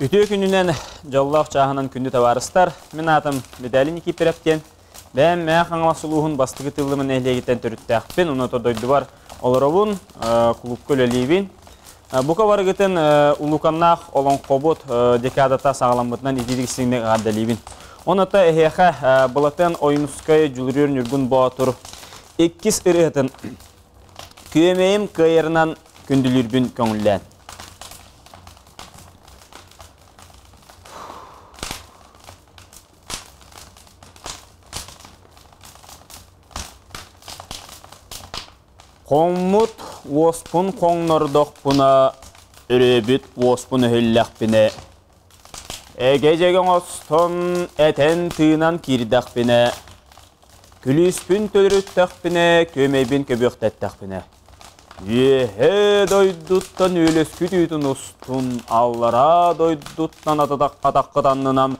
Үтүө күнүнэн, дьоллоох чааһынан күндү табаарыстар. Мин аатым Виталий Никифоров диэн. Бэйэм Мэйэ Хаҥалас улууһун бастакы тыллымын нэһилиэгиттэн төрүттээхпин, онуота дойдубар олоробун, кулуупка үлэлиибин. Бука барыгытын улууканнаах олоҥхобут декадата саҕаламмытынан итиитик истиҥник эҕэрдэлиибин. Онуота эһиэхэ Былатыан Ойуунускай Дьулуруйар Ньургун Боотур иккис ырыатын Күөмэйим кыайарынан күндүлүүрбүн көҥүллээн. Хоҥмут уоспун хоҥнордохпуна, өрөөбүт уоспун өһүллэхпинэ, эгэ-дьэгэ оҥостон этэн-тыынан киирдэхпинэ, күлүүспүн төлөрүттэхпинэ, күөмэйбин көбүөхтэттэхпинэ, Үөһээ дойдуттан үөлэскүт үүтүн устун, аллараа дойдуттан атаххыт аннынан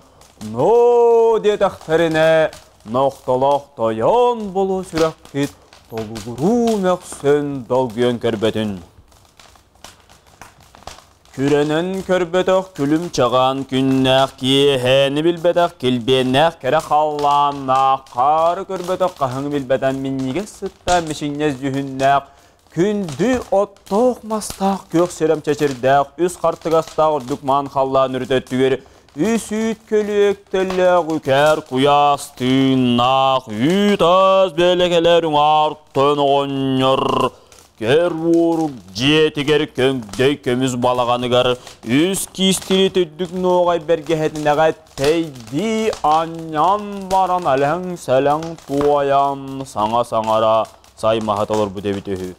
ноо диэтэхтэринэ, нохтолоох тойон болу сүрэххит толугуруу мөхсөн долгуйан көрбөтүн. Күрэнэн көрбөтөх күлүм чаҕаан күннээх, киэһээни билбэтэх килбиэннээх кэрэ халлааннаах, хаары көрбөтөх хаһыҥы билбэтэн минньигэс сыттаах мичиҥнэс дьүһүннээх, күндү оттоох мастаах күөх сирэм чэчирдээх, үс хартыгастаах үрдүк маан халлаан үрүт өттүгэр үс үүт көлүөктэллээх үкээр куйаас тыыннаах үүт аас бэлэкэлэр уҥаар тон оҕонньор Көр уорук дьиэтигэр көҥдөй көмүс балаҕаныгар үс киистири үрдүк нуоҕай бэргэһэтинэҕэ тэйдии анньан баран элэҥ-сэлэҥ туойан саҥа саҥара саймаһа толорбут эбит үһү.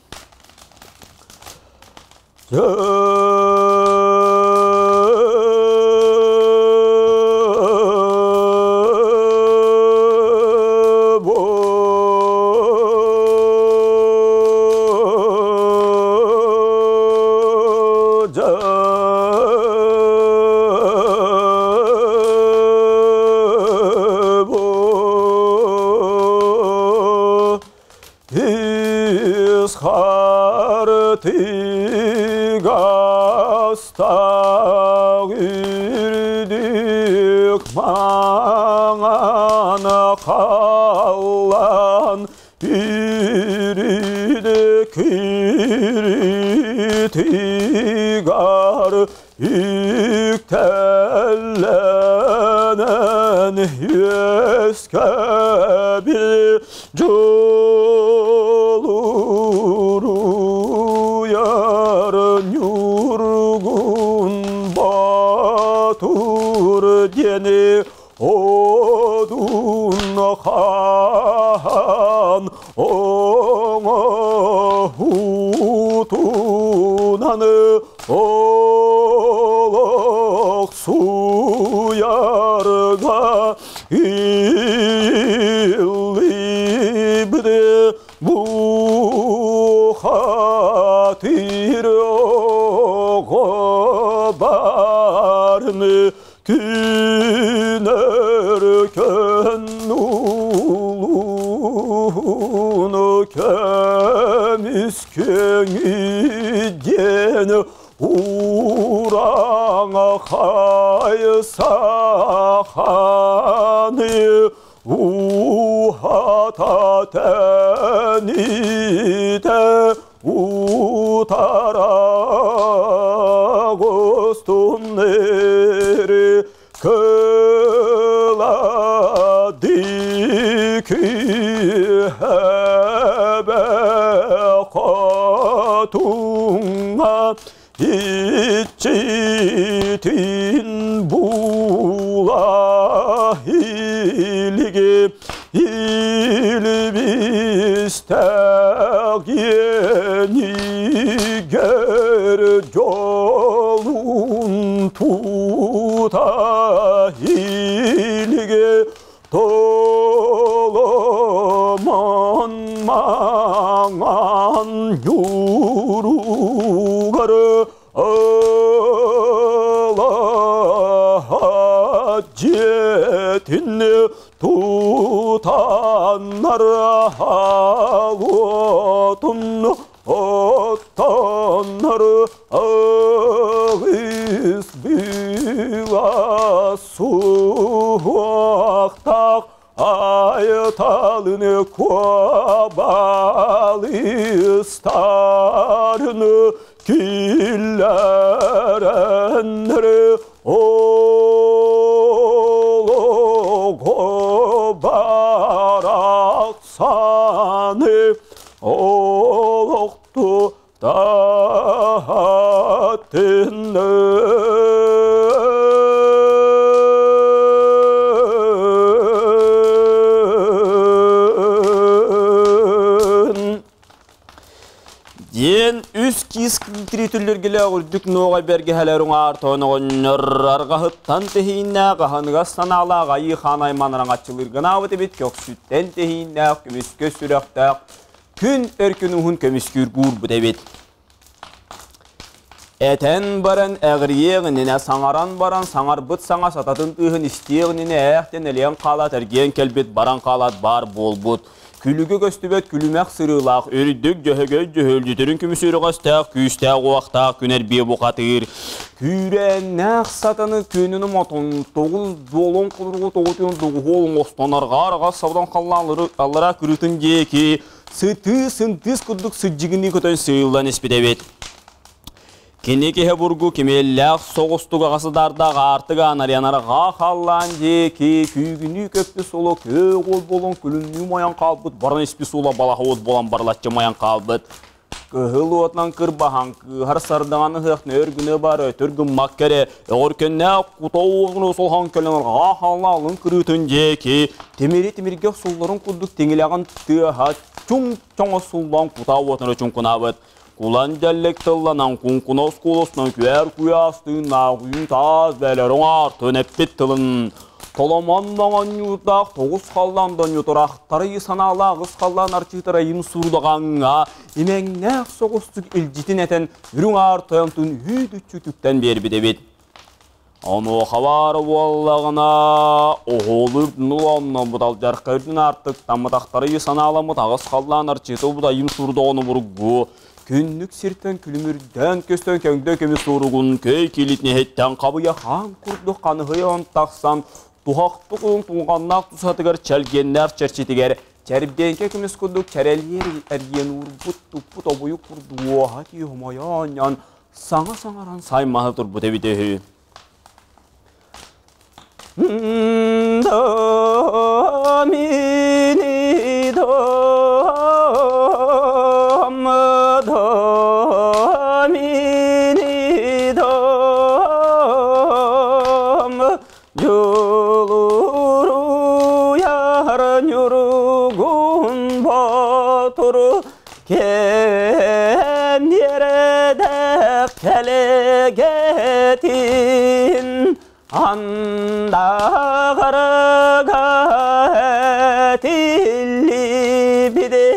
Тыгастаах үрдүк маҥан халлаан үрүдүк үрүтүгэр үктэллэнэн үөскэбит Дьулуруйар Ньургун Боотур диэни Одун хаан оҥоһуутунан олох суйарга Иллибри бухатыр оҕо барны күнөр көн улууну көмүс көҥүдден Ураҥа хайсаханы уһата тэниитэ утара гостуннери кыла дикиһэбэ хотуҥҥа иччитин була илиги илбистээх иэнигэр дьолун тута илиги Толомон маҥан ньууругар ылаһа дьиэтин тутаннар хаалуотун оттуннар. Таннары ағыз бұла суақтақ айталыны куабалыстарыны килләреннері олого барақсаны олоқту татынын. Диэн үс киис киитиритүллэргеле үрдүк нуоҕай бэргэһэлэр уҥаар тоноҕонньор арҕаһыттан тэһииннээх аһыныгас санаалаах айыы хаан айман араҥаччылыыргынаабыт эбит көхсүттэн тэһииннээх көмүскэ сүрэхтээх күн өркүн уһун көмүскүүр гуурбут эбит. Этэн баран эҕириэҕининэ, саҥаран баран саҥарбыт саҥа сататын тыаһын истиэҕининэ ээхтэн элиэн хаалаат эргийэн кэлбит баран хаалаат баар буолбут. Күлүгэ көстүбэт күлүмэх сырыылаах, үрдүк дьөһөгөй дьөһүөлдьүтүрүн көмүс үрэҕэстээх, күүстээх уохтаах күн эрбиэ бухатыыр. Күүрээннээх сатаны күөнүн омотун, тоҕус дуолун кулуругу тоҕутун дугуһуол оҥостон арҕаа арҕас сабыдан халлаан аллараа кырыытын диэки сытыы сынтыыс курдук сыдьыгыныы көтөн сыыллан испит эбит. Кини киһи бургу кимиэллээх соҕустук аҕасыдардаах аартык аанарыйан арҕаа халлаан диэки күүгүнүү көппүт суола көөх уол буолан күлүмнүү мойон хаалбыт, баран испит суола балаһа уот буолан барылаччы мойон хаалбыт. Кыһыл уотунан кырбаһан кыыһар сардаҥаны ыһыах нөөр гыныы бар өтөр гыммакка эрэ өҕөркөннөөх кута уоҕун солоһон кэлэн арҕаа халлаан алын кырыытын диэки тимири тимиргэ охсулларын курдук тиҥилэҕин тыаһа чуҥ чоҥо суллан кута уотун чуҥкунаабыт. Кулан дьэллик тылланан куҥкуна оскуоласынан күөр куйаастыын наагуйун таас бээлэр оҥаартын эппит тылын Толомон моҥонньуурдаах тоҕус халлаан донньутураахтары санаалаах ыс халлаан арчыытара им сурдаҕаҥҥа имэҥнээх соҕустук илдьитин этэн үрүҥ аар тойонтун үүт-үччү үтүктэн биэрбит эбит. Онуоха баара буоллаҕына, оһолу нулонноммут алдьархай үрдүн аартыктаммытахтары санааламмыт аҕыс халлаан арчыта убудайым сурдоҕону бургу, күннүк сиртэн күлүмүрдээн көстөн көҥдө көмүс суругун көй килит нэһиттэн хабыйа хаан курдук ханыһыйан тахсан туһахтык уһун тулҕаннаах тусатыгар чэлгиэннээх чэрчитигэр чэрбиэҥкэ көмүс курдук чэрэлиэр эргиэн уурбут туппут обуйук курдук уоһа тии хомойоонньон саҥа саҥаран саймаһа турбут эбитэ үһү. Домини дом домини дом Дьулуруйар ньургун боотуру кэнниэрэдэх кэлэгэтин андаҕарга этиллибити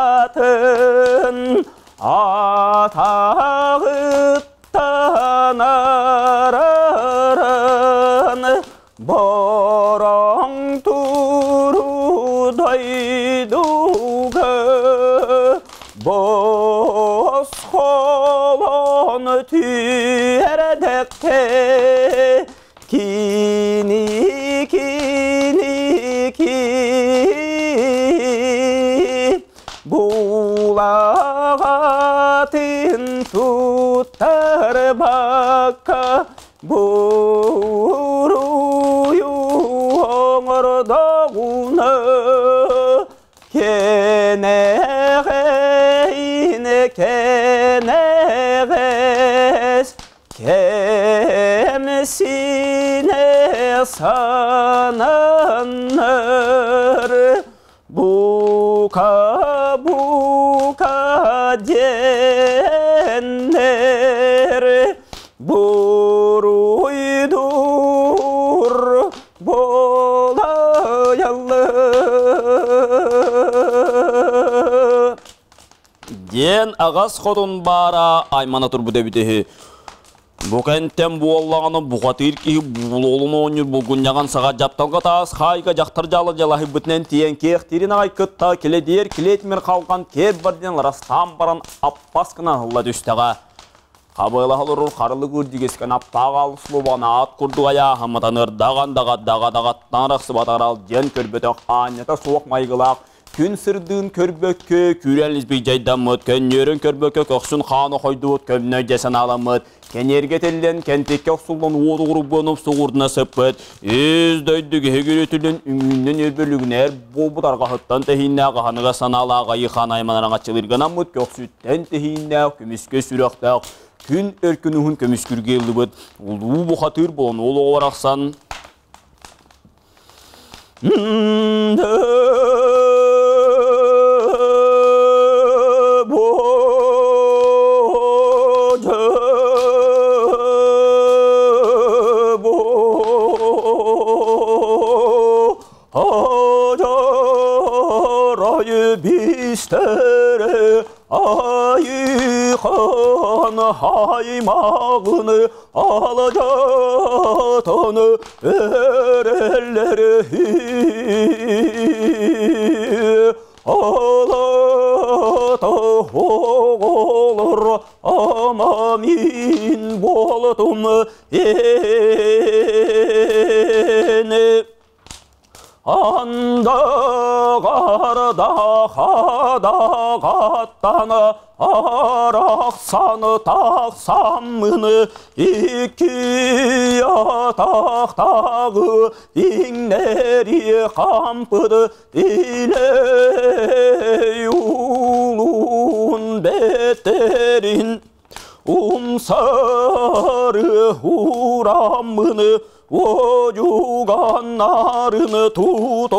аптыгадаҕатын атаҕыттан араран бороҥ туру дойдуга босхолон түһэрдэххэ кини кини ки булаҕатын туттарбакка буруйу оҥордоҕуна кэнэҕэйин кэнэҕэс кэмсинэ сананар бука бука диэннэр буруйдуур буолайаллар диэн аҕас хотун баара аймана турбут эбит үһү. Бу кэнтэн буоллаҕына бухатыыр киһи буолуолун оонньуур булгунньаҕын саҕа дьапталга таас хаайга дьахтар дьаала дьалаһыйбытынан тиийэн киэхтиирин аҕай кытта килэдиэр килиэтимир халҕан киэр бар диэн ларастаан баран аппас гына аһылла түстэҕэ. Хабыалаһа олорор харылык үрдүгүскэн аптаах аал слубан аат курдук айааһаммытан ырдаҕан даҕа даҕаттан арахсыбатар алдьыан көрбөтөх аанньата суох майгылаах күн сырдыын көрбөккө күүрэн илбийдьайдаммыт, көнньүөрүн көрбөккө көхсүн хаан охойдубут, көмнөй дьэ санааламмыт, кэниэргэ тиллэн, кэнтиккэ охсуллан уот угурбуонуп сугурдуна сыппыт, үс дойду киһи күрүтүлүн үҥүүннэн үөрбүлүгүнээр буолбут арҕаһыттан тэһииннээх аһыныга санаалаах айыхаан айманараҥаччылыырганаммыт көхсүттэн тэһииннээх көмүскэ сүрэхтээх күн өркүн уһун көмүскүргэ ыллыбыт улуу бухатыыр буолан ол оҕо барахсан Айхан аймағыны алжатаны өреллери алата оғолор ама мин болтум ени Андағарда қадағаттан арақсан тақсамын икки атақтағы иңнери қампыды илей улун беттерин умсары урамыны одьуганнарын тутом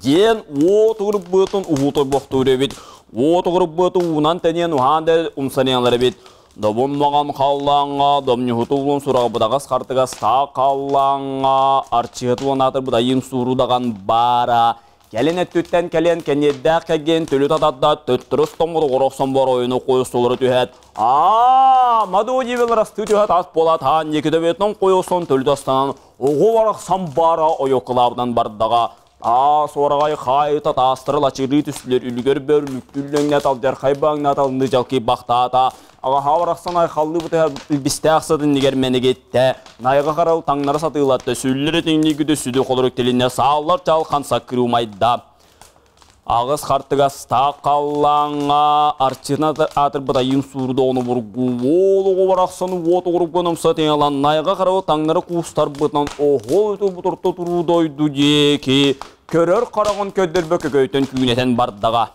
диэн уот ырбытын уһуторбохтуур эбит. Уот ырбыты уунан тэнийэн уһаан да умсаныалар эбит. Добун маҕан халлааҥҥа домньуһутуллун сураҕбытаҕас хартыгас таа халлааҥҥа арчыһытылын аатырбыт айыын суурудаҕан баара Кэлин өттүттэн кэлиэн кэниэрдээх кэргэн төлү татарда төттөрү стоммутугар охсон боройуну куйустулары түһэт аа мадуу дьиибэл ырастыы түһэт ас буолаат хаан Никитоветнан куйусон төлү тастанан оҕу барахсан баара ойокулаабынан бардаҕа таас уораҕай хаайыта таастары лачырыы түстүлэр үлүгэр бөр үлүктүллэҥнэ талдьархай бааҥна талынды дьалкый бахтаата Аҕаһаа барахсан айхаллыы бытыһар илбистээх сытын мэнигиттэ, найга харал таҥнара сатыылатта, сүллэр этиҥниигүтэ сүдү холорук тилиннэ, сааллар чалхан саккырыы умайда. Аҕыс хартыгас таах халлааҥҥа арчына аатырбыт айыын суурдоону бургу уол барахсан уот угургун умса тиҥалан найга харалы таҥнары куустарбытынан оһол үтү орто туруу дойду диэки көрөр хараҕын көрдөрбөккө көйтөн күүнэтэн бардаҕа.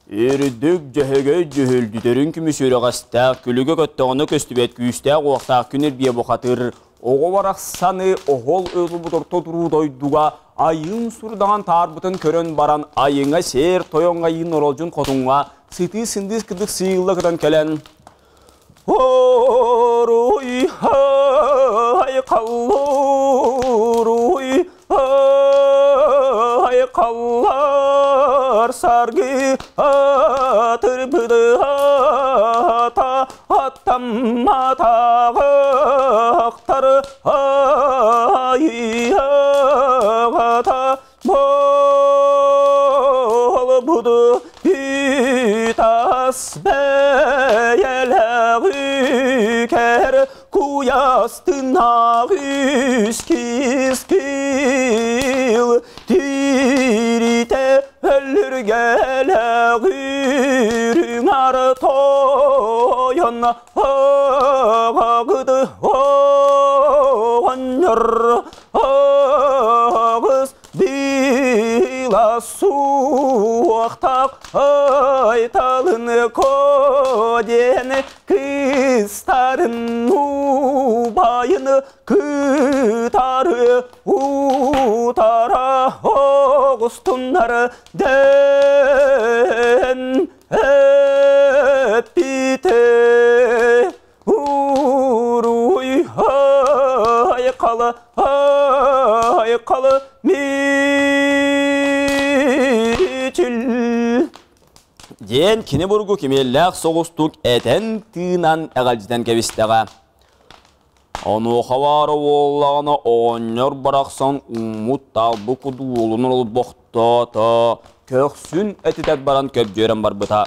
Үрдүк дьөһөгөй дьүһүлдүтэрин көмүс үрэҕэстээх, күлүгэ көттөҕүнэ көстүбэт күүстээх уохтаах күн эрбиэ бухатыр оҕо барахсаны оһол ылбыт орто туруу дойдуга айыын сурдаҕан таарбытын көрөн баран айыҥа сээр тойоҥ айыын оролдьун хотуҥҥа сытыы сындыыс кыдык сыылла кытан кэлэн Оруй айқаллуруй айқаллар саргы атырбыды ата аттамматағықтар айығата болбуды тас бәйәләгүкәр куястына үскискил тирите өлүргәләгүрүң тойон ағыды оғанныр ағыз била суақтақ айталын коден кыстарын убайын кытары утара оғыстунар ден эппите уруй айқалы айқалы мичил. Диэн кини бургу кимиэллээх соҕустук этэн-тыынан эҕэлдьитэн кэбистэҕэ. Онуоха баара буоллаҕына оҕонньор барахсан ууммут таалбы кудуолун олбохтоото, көхсүн этитэн баран көбдьүөрэн барбыта.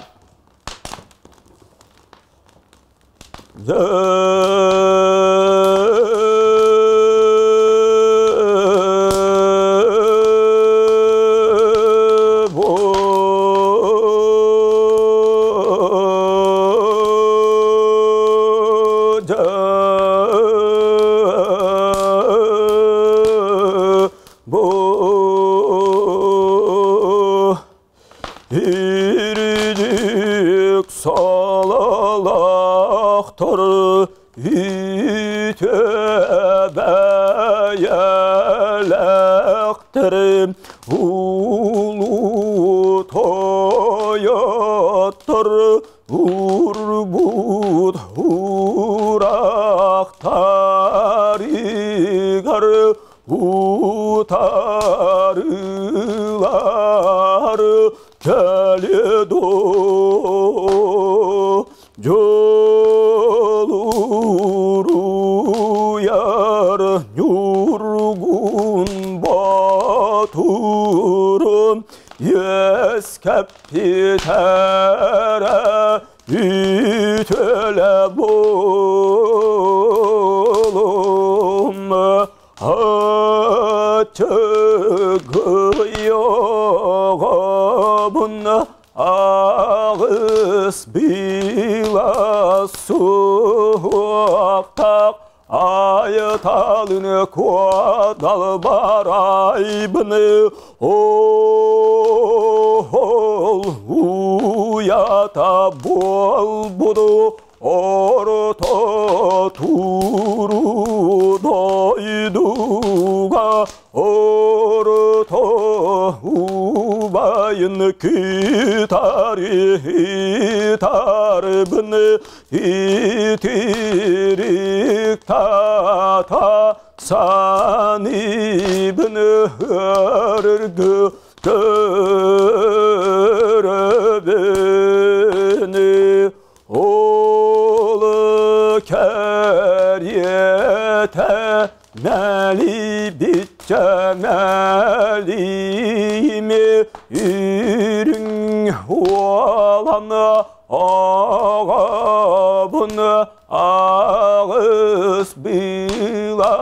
Үрдүк салалаахтар үтө бэйэлээхтэр улуу тойоттор урбут ураахтарыгар утарылар кэлиэ доо дьолуруйар ньургун боотурун үөскэппитэрэ үтүөлэ буолум Ачыгыйоҕобун аҕыс била суохтаах айыталын куодал барайбын ол уята буолбуду Орто туру дойдуга орто убайын кытары тарбын итирик тата саныбын өргү көрөбүнү Ол кэриэтэ мэлийбиччэ мэлийми үрүҥ уолан аҕабын аҕыс быыла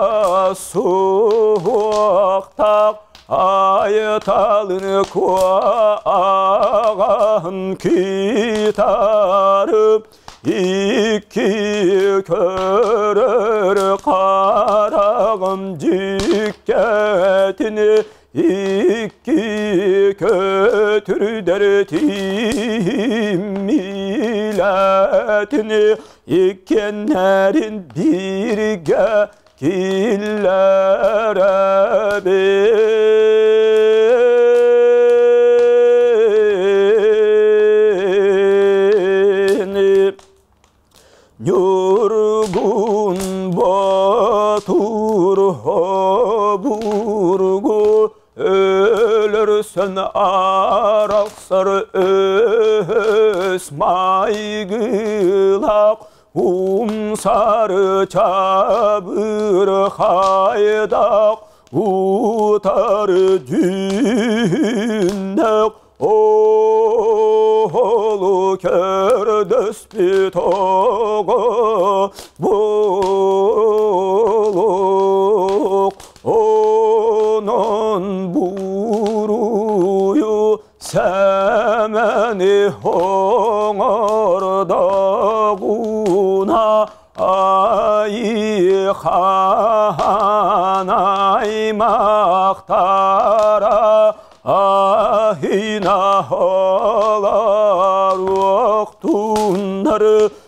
суохтаах Айталын куаҕан китары икки көрөр хараҕым дьиккэтин икки көтүрдэр тииммилэтин иккиэннэрин бииргэ Киллэрэбин Ньургун Боотур обургу өлөрсөн арахсар өс майгылаах Умсары чабыр хайдах утары дьүһүннэх оҕолу көрдөспүт оҕо буолуох онон буруйу Сэмэни оҥордоҕуна айыы хаан аймахтара аһынаһалар уохтуннар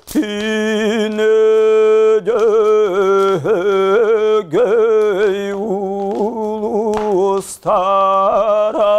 күнү дьөһөгөй улуустара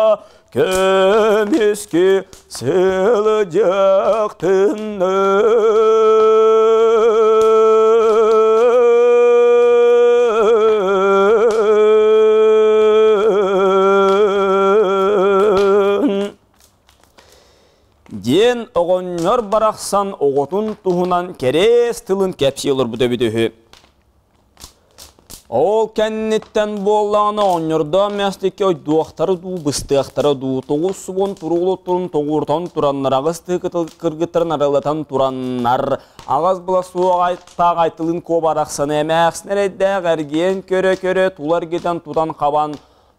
Көмүскү сылдьыахтыннар Диэн оҕонньор барахсан оҕотун туһунан кэриэс тылын кэпсии олорбут эбит үһү. Ол кэнниттэн буоллаҕына оҕонньордоох мэстиккэ ойдуохтара дуу, быстыахтара дуу, тоҕус субун туруулуттарын тоҕуурутан тураннар, аҕыс тыы кыргыттарын аралатан тураннар, аҕас была суох аттаах айтылын куоба арахсаны эмээхсин эрэйдээх эргийэн көрө-көрө тула эргитэн тутан-хабан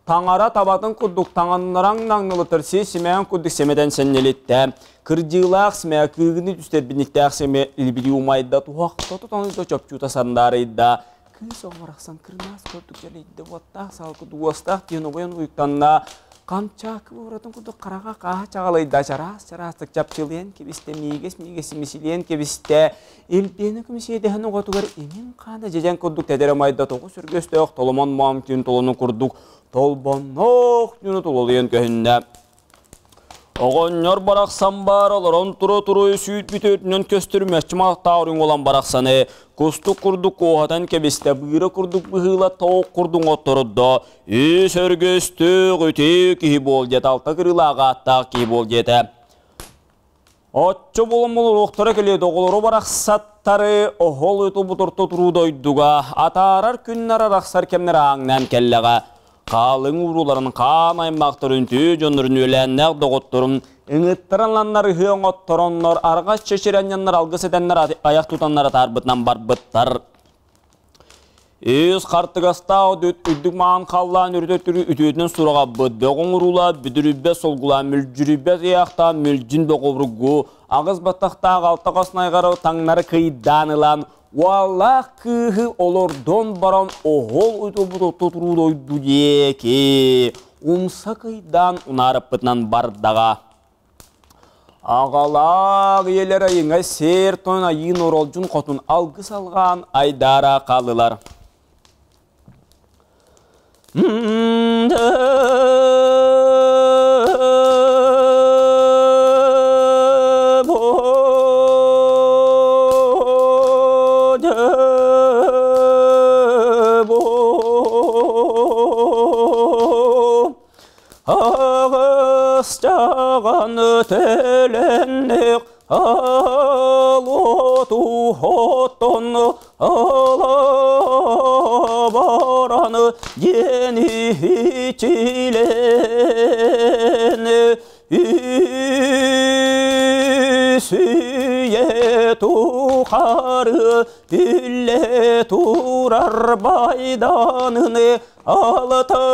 Таҥара табатын курдук таҥаннараҥ наҥнылытар си симээн курдук сэмэтэн сэнньэлиттэ. Кырдьыылаах симэ кыыгыны түстэрбиниктээх сэмэ илбири умайда туһахта тутан чопчута сандаарыйда. Кыыс оҕо барахсан кырнаас курдук дьэлийдэ уоттаах салгы уостаах диэн обойон уйуктанна. Камчаакы бууратын курдук хараҕа хааһа чаҕылыйда чараас-чараастык чапчылыйан кэбистэ миигэс-миигэс симисилиэн кэбистэ. Илбиэнэ көмүсиэдэһин оҕотугар имин хаана дьэдьэн курдук тэдэрэ майда тоҕус өргөстөөх толомон моом түүн толону курдук толбонноох түүнү тулалыйан көһүннэ. Оҕонньор барахсан баар олорон тура-тура сүүт бүтүөтүнэн көстөр мэччи маахтаах уолан барахсаны кустук курдук куоһатан кэбистэ, быыра курдук быһыыла тоох курдук отторудо, үс өргөстөөх үтүө киһи буол диэтэ, алта кырыылаах ааттаах киһи буол диэтэ. Оччо буолан олоруохтара кэлиэ оҕолору барахсаттары оһол ытылбыт орто туруу дойдуга атаарар күннэр арахсар кэмнэр ааҥнаан кэллэҕэ. Хаалыҥ урууларын хаан аймахтарын түү дьоннорун үөлээннээх доҕотторун ыҥыттаран ланнар ыһыы оҥоттороннор арҕас чэчирэнньаннар алгыс этэннэр айах тутаннар атаарбытынан барбыттар. Ис хартыгастаах үрдүк маан халлаан үрүтэ үтүөтүнэн сураҕабыт бөҕүҥ уруула бүдүрүйбэт солгулаан мүлдьүрүйбэт ыйаахтаан мүлдьүн боҕобургу аҕыс баттахтаах алта хос найҕары таҥнары кыйдаан ылан уоллаах кыыһы олордон баран оһол утубут отто туруу дойду диэки умса кыйдаан унаарыппытынан бардаҕа. Аҕалаах ийэлэр айыҥа сээр тойон айыын оролдьун хотун алгыс алҕаан айдаара хааллылар. Аҕыстаҕан төлөннүк алоту хотон алабаран диэн ичилэн үсүйэ тухары үллэ турар байданыны алта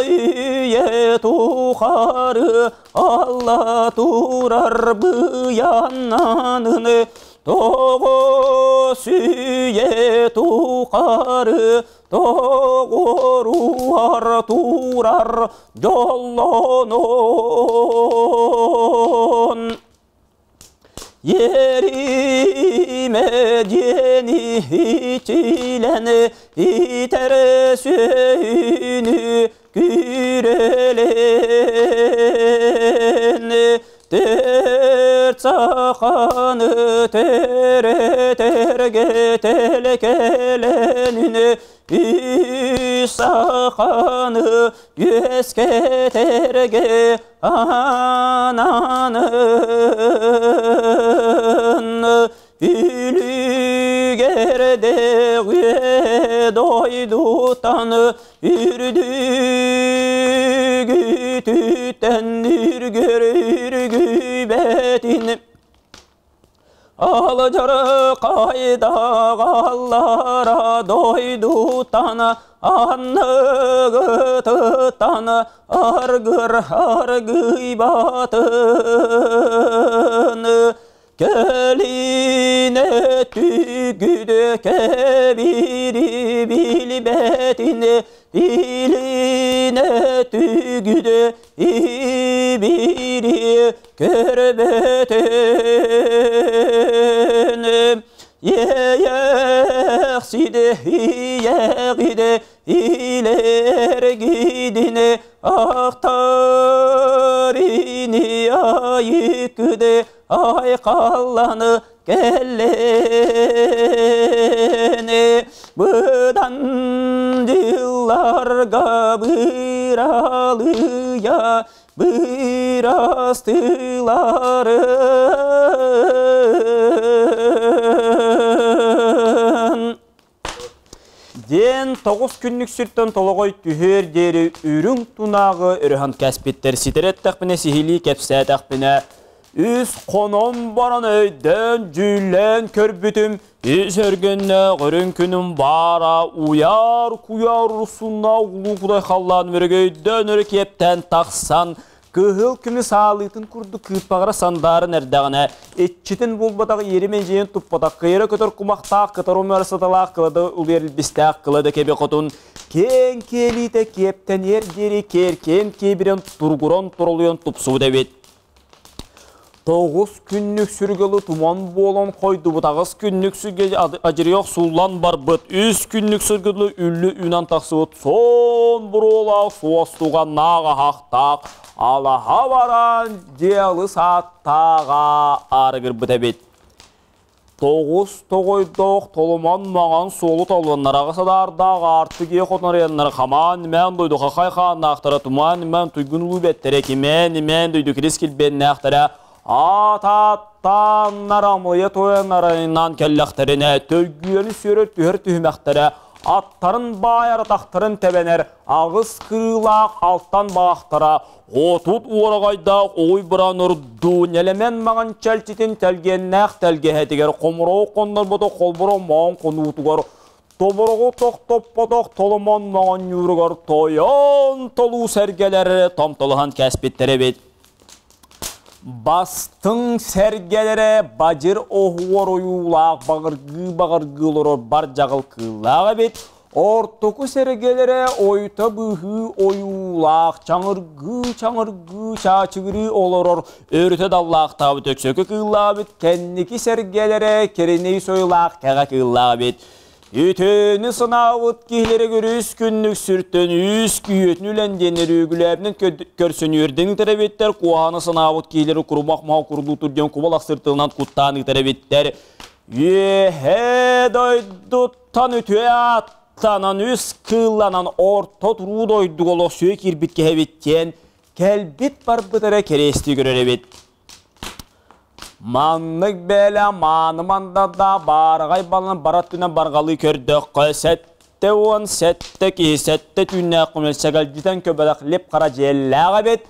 үйэ тухары алла турар быяннаныны тоҕус үйэ тухары тоҕоруар турар дьоллонон Ериме диэни ичилэн итэр сүөһүнү күрэлэн төрт саханы төретэргэ тэлкэлэнин үс саханы үөскэтэргэ ананын үлүгэрде дойдутан үрдүгүтүттэн үргөр үргүбэтин Алжар қайдағалара дойдутан анныгытытан аргыр аргыйбатын кэлине түгүдө кэбири билбэтин илине түгүдө ибири көрбөтүн Иэйэхсиде иэҕиде илэргидине ахтарини айыкыде айқалланы келлени быдан дьылларга быралыйа быралыйа. Бырастыыларын. Диэн 9 күннүк сүртэн толоҕой түһүөр диэри үрүҥ тунааҕы өрөһөн кэспиттэр. Ситэр эттэхпинэ, сиһилии кэпсээтэхпинэ, үс хонон баран өйдөөн, дьүүллээн көрбүтүм, үс өргөннөөх үрүҥ күнүм баара уйаар куйаар урусунна улуу кудай халлаан өрөгөйдөөн өрө киэптээн тахсан кыһыл күмүс аалыытын курдук кыырпаҕара сандаарын эрдэҕинэ, иччитин булбатах иэримэ-дьиэн туппатах кыйара көтөр кумахтаах кытар умар саталаах кылада улуйар илбистээх кылада кэби хотун киэҥ киэлиитэ киэптэниэр диэри киэркээн киэбирэн тургуран туролуйан тупсубут эбит. 9 күннүк сүргэлы туман буолан хойдубут, 8 күннүк сүргэ адьырыйах суллан барбыт, 3 күннүк сүргэлы үллү үнан тахсыбыт, сон буруолаах суостуганнаах аһахтаах, алаһа баран дьиалы сааттааҕа арыгырбыт эбит. Тоҕус тоҕойдоох толомон маҥан суолу толлоннор, садаардаах аартык ийэ хотон хамаан-имээн дойду хахай хааннаахтара, тумаан-имээн туйгун улуу бэттэрэ, кимээн-имээн дойду кирис килбиэннээхтэрэ, аат-ааттааннар амылыйа тойоннарынан кэллэхтэринэ, төргүөнү сүөрэр түһэр түһүмэхтэрэ, аттарын баайар атахтарын тэбэнэр, аҕыс кырыылаах алтан баахтара, 30 уораҕайдаах угуй быраан ордуу нэлэмэн маҥан чэлчитин тэлгиэннээх тэлгэһэтигэр хомуроҕу хоннорботох холборо моон хонуутугар тобороҕу тохтоппотох толомон моҕонньууругар тойон толуу сэргэлэр томтолоһон кээспиттэр эбит. Бастыҥ сэргэлэрэ бадьыр оһуор ойуулаах баҕыргыы-баҕыргыы олорор бар дьаҕыл кыыллаах эбит. Ортоку сэргэлэрэ ойто быһыы ойуулаах чаҥыргыы-чаҥыргыы чаачыгырыы олорор өрүтэ даллаахтаабыт өксөкү кыыллаабыт кэнники сэргэлэрэ кэринэй сойулаах кэҕэ кыыллаах эбит. Үтүөнү санаабыт киһилэрэ үс күннүк сүртэн үс күйүөтүн үлэн диэн өрүүгүлээбинэн көрсөн үөрдэн ыытар эбиттэр, куһаҕаны санаабыт киһилэри курумах маһа курдуу диэн кубалах сыртылынан куттаан ыытар эбиттэр. Үөһээ дойдуттан үтүө ааттанан үс кыылланан орто туруу дойдуга олохсуйа киирбит киһи эбит диэн кэлбит барбыт эрэ кэриэстии көрөр эбит. Маннык бээлэ мааны мандада баараҕай балан барат түнэ барҕалыы көрдөххө 77 киһи сэттэ түүннээх күнү сэгэлдьитэн көбөлөх лип хара дьиэллээх эбит.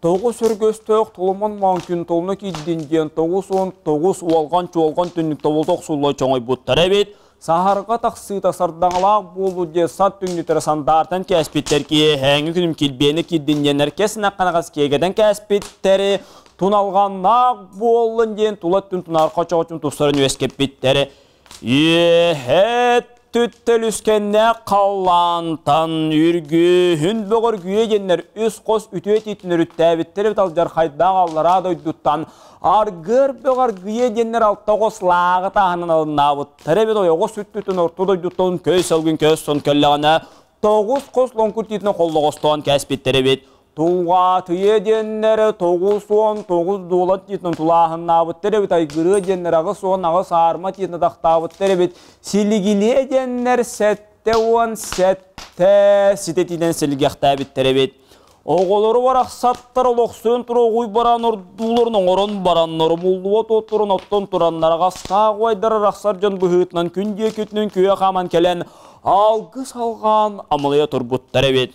9 өргөстөөх толомон маҥ күн толуна киирдин диэн 99 уолган чуолган түннүк тобулта охсулла чоҥойбуттар эбит. Саһарга тахсыыта сардаҥалаах буолу диэн сат түҥнүтэрэ сандаартан кээспиттэр киэһээҥҥи күнүм килбиэнэ киирдин диэннэр кэс нахханаҕас киэгэтэн кээспиттэри туналҕаннаах буоллун диэн тула түн тунаар хочоҕочун тупсаран үөскэппиттэр. Үөһэ түттөлүскэннээх халлаантан үргүһүн бөҕөргүйэ диэннэр үс хос үтүө тиитин өрүттээбиттэр эбит алдьархайдаах аллараа дойдуттан аргыар бөҕөргүйэ диэннэр алта оҕус лааҕы тааһынан алыннаабыттар эбит ойоҕос үттүтүн орто дойдуттан көй сылгын көс сон кэллэҕинэ 9 хос лоҥкур тиитинэн холлоҕостоон кээспиттэр эбит. Тулҕаатыйа диэннэр 99 дуолат тиитинэн тулааһыннаабыттар эбит, айгырыа диэннэр 88 аарма тиитинэн атахтаабыттар эбит, силигилиэ диэннэр 77 ситэ тиитинэн силгэхтээбиттэр эбит. Оҕолору барахсаттар олохсуйан туругуй баран ордууларын оҥорон бараннар умуллубат уоттарын оттон тураннар аҕастаах убайдар арахсар дьон быһыытынан күн диэкитинэн күө хааман кэлэн алгыс алҕаан амалыйа турбуттар эбит.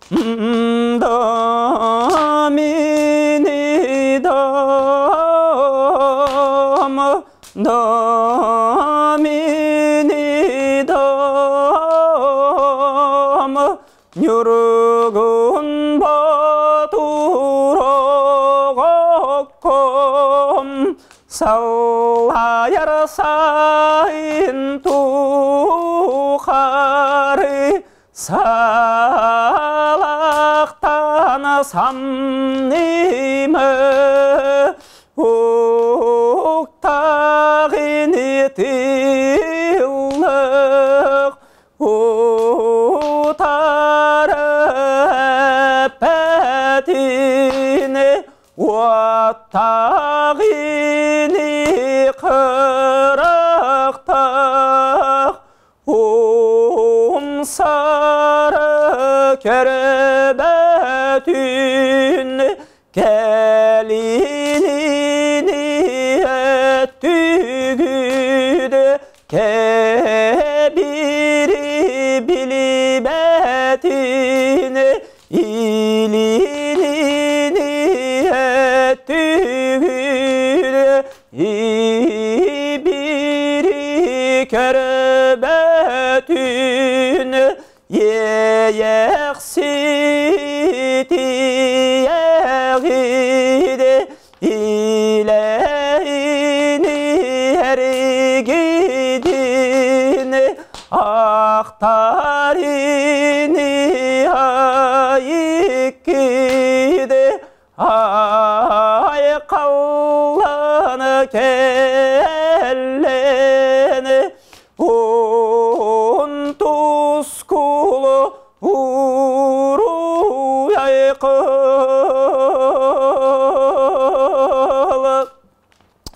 Да мини дам, да мини дам, Ньургун батурогокком, саллайар сайын тухары салақтана самнимы уктағини тыллық утары пәтini уаттағини қырықтық умсары кербәтін Кэлинини өттүгүд кэбири билибэтин илинини өттүгүд ибири көрбөтүн Иэйэхситиэҕиде илэһини эргидин ахтарини айыккиде айқалланы кэллэни Унтускулу уруйайкыл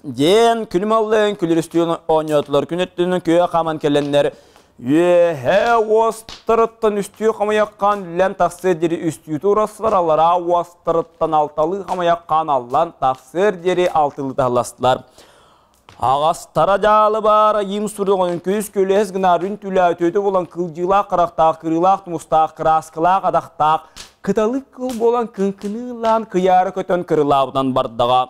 Диэн күлүм аллын күлүрүстүүн оонньоотулар күн өттүнэн күө хааман кэлэннэр үөһэ уостарыттан үстүү хамыйаххаан үллэн тахсыар диэри үстүү туурастылар, аллараа уостарыттан алталыы хамыйаххаан аллан тахсыар диэри алтылыы таһыластылар. Аҕастара дьаалы баара им суругун күс күлэс гынаар үн түлээ өтөтө булан кылдьыылаах харахтаах, кырыылаах тумустаах, кырааскалаах адахтаах, кыталык кыл буолан кыҥкыныылаан кыйаары көтөн кырылаабытан бардаҕа.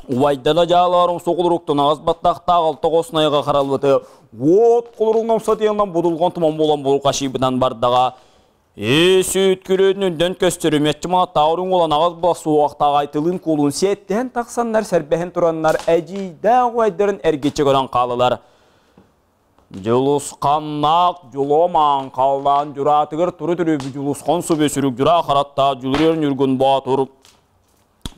Убайдана дьаалаарым соҕулуруктан аҕас баттахтаах алта найга харалбыты уот холоругунан сатыянан будулган туман буолан булкашыйбытан бардаҕа. Ээ сүт күрөтүнүн көстөрү меччима тауруң olan аҕас була суохтаах айтылын кулун сиэттэн тахсаннар сэрбэһин тураннар эдьиийдээх убайдарын эргиччи көрөн хаалылар. Дьулусханнаах дьулуомаан халлаан дьураатыгар туру түрүбү дьулусхан субе сүрүк дьураа хараттаа дьулуруйар ньургун боотур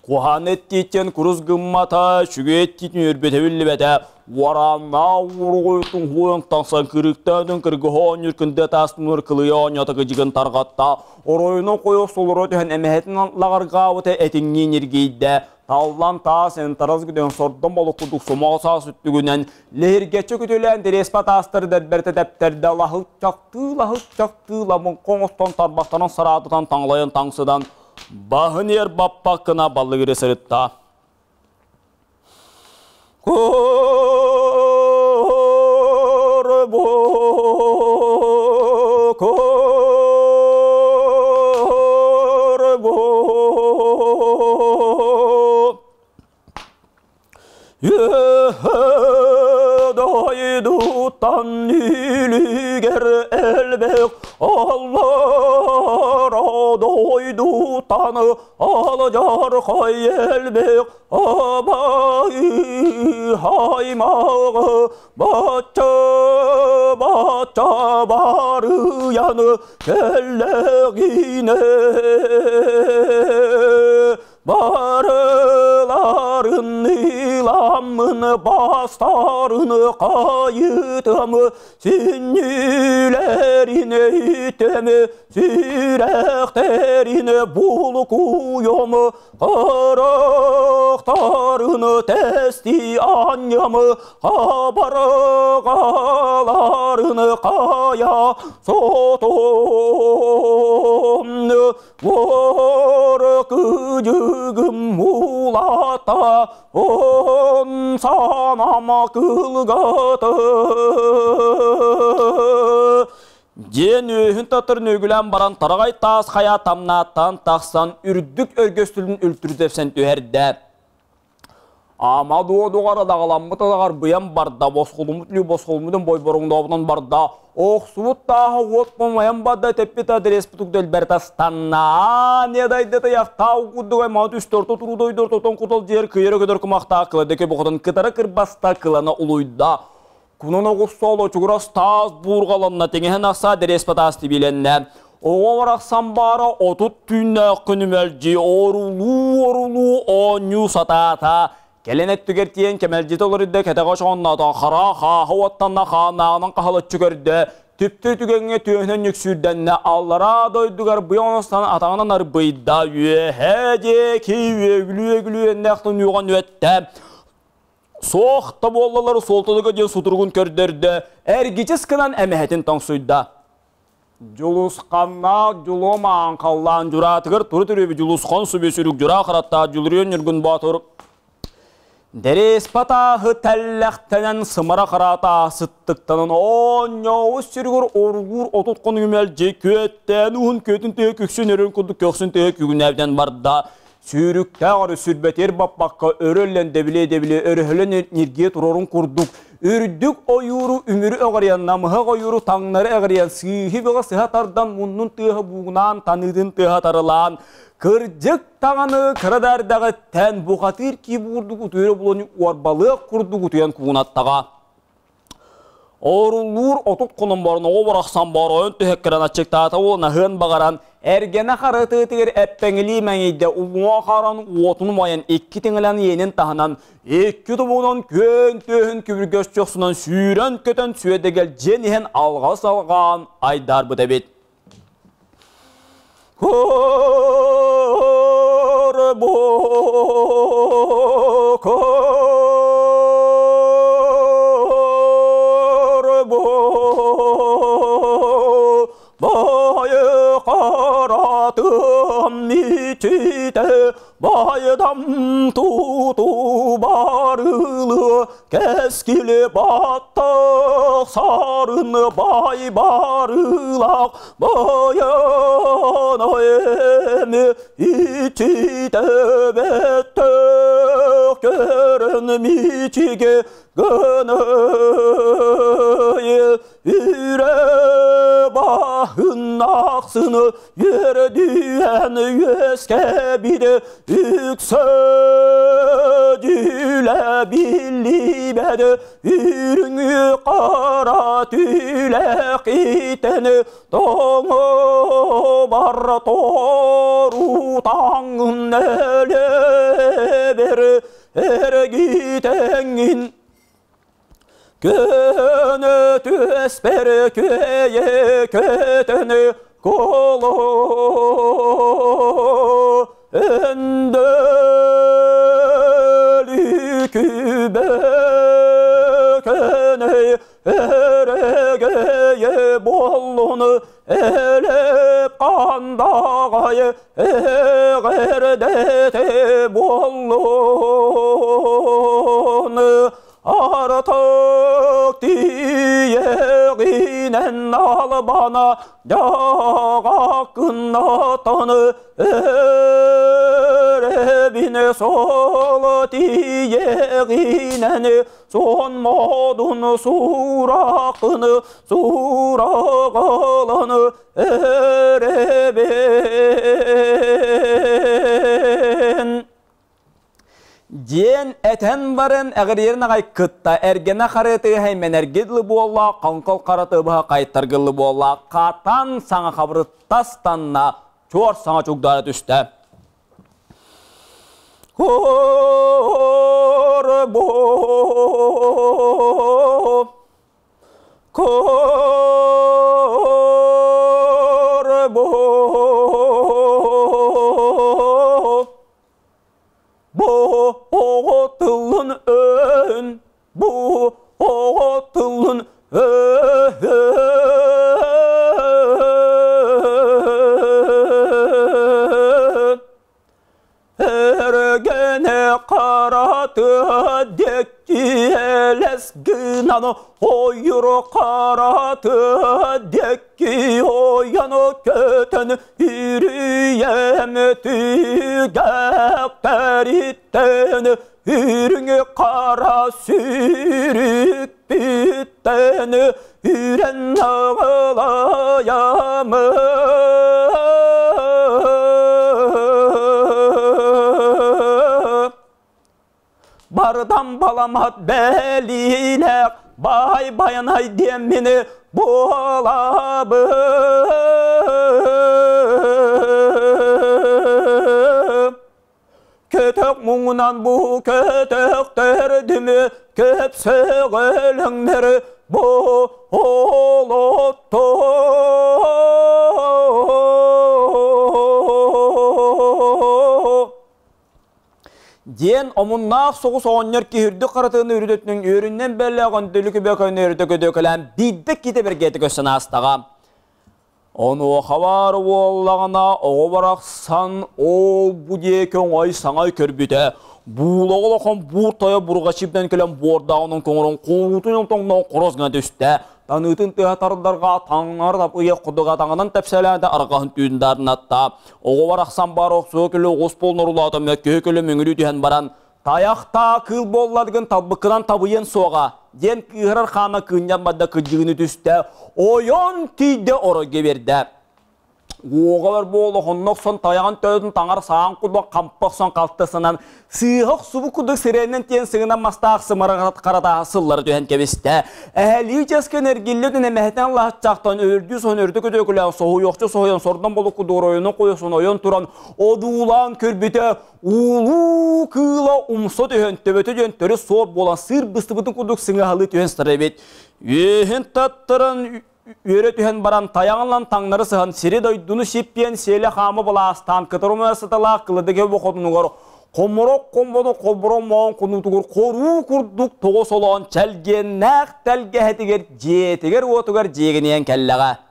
Куһаан эттииттэн курус гыммата, сүгэ эттиитин өрбөтө биллибэтэ, уорааннаах уругуйтун хуойан тахсан кырыктаатын кыргыһа оонньуур кындыа таастынуор кылыйа оонньоото кыдьыгын тарҕатта, оройунан хойо солоро түһэн эмэһэтин лаҕыргаабыта этиҥниин ньиргийдэ, таллан таас энтарас гүдэн сордон болук курдук сомоҕо саас үттүгүнэн лэһиргэччи күтүлээн дэриэспэ таастары дэрбэртэ тэптэрдэ лаһылчахтыы лаһылчахтыы ламыҥха оҥостон тарбахтарын сараатытан таҥлайан таҥсыдан баһын ер баппаккына баллыгыры сырытта. Корбо, корбо. Дойдуттан үлүгер элбэх аллара дойдуттан алжархай элбэх абай хаймагы бачча бачча барыяны кэллэгине барыларын ыламмын бастарын кайытым сүнньүлэрин өйтөм сүрэхтэрин булкуйом харахтарын тэсти анньам хабаргаларын кая сотом кыдьыгым мулата он санама кылгаты Диэн үөһүн татыр нөгүлэн баран тараҕай таас хайа тамнааттан тахсан үрдүк өргөстүлүн үлтүрүтэпсэн түһэрдэ. Ама дуодугар адаҕаламмыт адаҕар быйан барда, босхолуммут лүү босхолуммутун бойборуҥдообутун барда, охсубут тааһа уот помайан барда, тэппит адреспутук дэлбэртастанна, не дайдата яхтаа курдугай маат үстөртө турудойдор тотон кутал жер кыйыры көдөр кумахтаа кыладеке бохотон кытара кырбаста кылана улуйда. Кунун оҕуссооло чугурас таас буургаланна теңеһен ахса дереспатаас тибиленне. Оҕо барахсан баара отут түүннээх күнүмэлдьи орулуу-орулуу оонньуу сатаата. Кэлэн өттүгэр тиийэн кэмэлдьитэ олордо кэтэҕэ ошоҕонноотон хара хааһы уоттанна хаанааҕынан хаһылыччы көрдө. Түптү түгэҥҥэ түөһүнэн нүксүүрдэннэ аллараа дойдугар быйаҥ оностан атаҕынан арбыйда үөһэ диэки үөгүлүү-үөгүлүү эннээхтэн үөҕэн үөттэ. Суох да буоллалар суолталыга диэн сутуругун көрдөрдө, эргичис гынан эмэһэтин тоҥсуйда. Дьулусханнаах дьулуом аан дьураатыгар туру төрүөбү Дьулусхан сүбү сүрүк дьураа хараттаах Дьулуруйан Ньургун Боотур Дэриэс патааһы тэллэхтэнэн сымара хараата сыттыктанан оонньообут сиригэр оргуур 30 хонугу мэлдьи күөттээн уһун күөтүн тыа күксүн өрүн курдук көхсүн тыа күгүнээбитэн барда. Сүүрүктээх өрө сүрбэтиэр баппакка өрөллөн дэбилиэ-дэбилиэ өрөһөлөн ньиргийэ турарын курдук үрдүк ойууру үмүрү өҕүрүйэн намыһах ойууру таҥнары эҕирийэн сыыһы бөҕө сыһа тардан муннун тыаһа буугунаан таныытын тыаһа тарылаан кырдьык даҕаны кыра да эрдэҕиттэн бухатыыр кии буурдук утуйара булан уорбалыах курдук утуйан куугунаттаҕа. Ооруллуур 30 хонон баран оҕо барахсан боройун түһэккэрэн аччыктаата уол наһыан баҕаран эргэнэ харытыытыгар эппэҥилии мэҥийдэ уҥуох харан уотун умайан икки тиҥилэн иэнин таһынан икки тобугунан күөн түөһүн күбүргэс чохсунан сүүрэн-көтөн сүөдэгэлдьиэн иһэн алҕас алҕаан айдаарбыт эбит. Байдам туту барылы кэскили баттах сарын бай барылах баян эми ичите беттөх көрөн мичиге гынай үрэ баһын ахсыны Yerдüyen үөскэбиде үксөдүлэ биллибэдэ үрүҥү қара түлэхитэн тоҥо бар тору таҥын элебер эргитэҥин Көнө түспэр күөйэ көтөнү коло өндөлү күбө көнөй өрөгөйө боллуну элеп кандагай эҕэрдэтэ боллуну Артык тиийэҕинэн албана дьаҕакыннатан өрөбүн сол тиийэҕинэн сон модун суракын сурагалан өрөбүн Диэн этэн баран эҕириэрин аҕай кытта эргэнэ харытыһай мэнэргидлы буолла, хоҥкол хара тыбыһа хайтаргыллы буолла, хатан саҥа хабырыттастанна, чуор саҥа чугдаара түстэ. Корбо Корбо Бу оҕо тылын өн, бу оҕо тылын өн. Эргэнэ хараты диэки гынан ойур хараты диэки ойан көтөн үрүйэм түгэхтэриттэн үрүҥ қара сүүрүкпүттэн үрэн аҕылайамын. Бардан баламат бэлиилээх баай байанай диэммини буолабын. Көтөх муҥунан бу көтөхтөрдүмү көп сөҕөлөҥнөр бу олотто. Диэн омуннаах соҕус оҕонньор киһирдик харатыны үрүдөтүнүн үөрүнэн бэллээх өндөлүкү бөкөнү өрүтэ көдөкөлөөн биирдэ ките бэргээтэ көссөн аастаҕа. Онуоха баар буоллаҕына оҕо барахсан ол-бу диэки оҥой саҥай көрбүтэ, буулаҕа улахан буур тойо бурҕачыйдан кэлэн буордааҕынан көҥөрөн куруутун онтоҥноон хорос гына түстэ. Таныытын тыаһа тардарга таҥнары тапыйах курдук атаҕынан тэпсэлээтэ арҕаһын түүн даарынатта. Оҕо барахсан баар охсуо көлө оҕус буолнорулаата мөккүһү көлө мөҥүрүү түһэн баран «Тайахтаа кыыл буолларгын талбыккынан табыйан суоҕа» диэн кыыһырар хаана кыынньан барда кыдьыгыны түстэ, ойон тиийдэ оройго биэрдэ. Уоҕалар буола хонно охсон тайаҕын төбөтүн таҥар саан курдук хампа охсон халтысынан сыыһа охсубут курдук сирэнэн тиэн сыгынан мастаах сымара харатааһа сыллара түһэн кэбистэ. Эһэлии чэскэн эргиллэ түн эмэһэтин лаһыччахтан өлөрдүү соһон өрдө көтөкүлээн соһуйуохча соһуйан сордон болукку дуоройуну куйусон ойон туран одуулаан көрбүтэ Улуу кыыла умса түһэн, төбөтө диэн төрүт суор буолан сыыр быстыбытын курдук сыҥаһалыы түһэн сытар эбит. Үөһүн таттаран үөрэ түһэн баран тайаҕынан таҥнары сыһан сири-дойдуну сиппиэн сиэлэ хаама былаастаан кытарымыа сыталаах кыладыга хотунугар хоморок хомбону холборо моон хонуутугар хоруу курдук тоҕо солоон чэлгиэннээх тэлгэһэтигэр дьиэтигэр-уотугар дьиэгинийэн кэллэҕэ.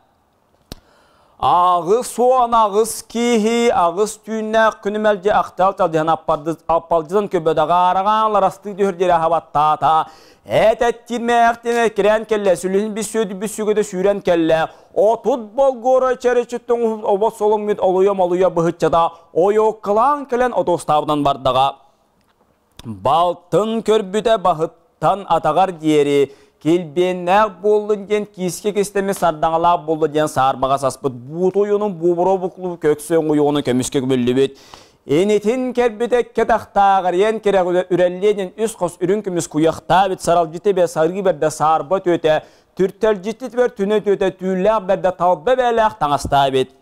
88 киһи аҕыс түүннээх күнү мэлдьи ахтал талдьаһан аппалдьытан көбөдөҕө араҕаан ларастыы түһэр диэри аһабаттаата. Эт эттиирмээхтин кирээн кэллэ, сүлүһүн бис сүөдү бис сүгөтө сүүрэн кэллэ. Отут болгуора чэричиттэн обот солоҥмит олуйа-молуйа быһыччата ойуоккалаан кэлэн отуостаабынан бардаҕа. Балтын көрбүтэ баһыттан атаҕар диэри килбиэннээх буоллун диэн киискэ кистэммит сардаҥалаах буолла диэн саарбаҕа саспыт буут ойуунун буубура буклуу көксө оҥуйуону көмүскэ көмүллүбүт. Инитин кэрбитэ кэтахтааҕар иэн кэрэҕ үрэллиэ диэн үс хос үрүҥ көмүс куйахтаабыт саралдьыты бэ сарыы бэрдэ саарба түөтэ түртэлдьитти бэр түнэ түөтэ түүллээх бэрдэ талба бээлээх таҥастаабыт.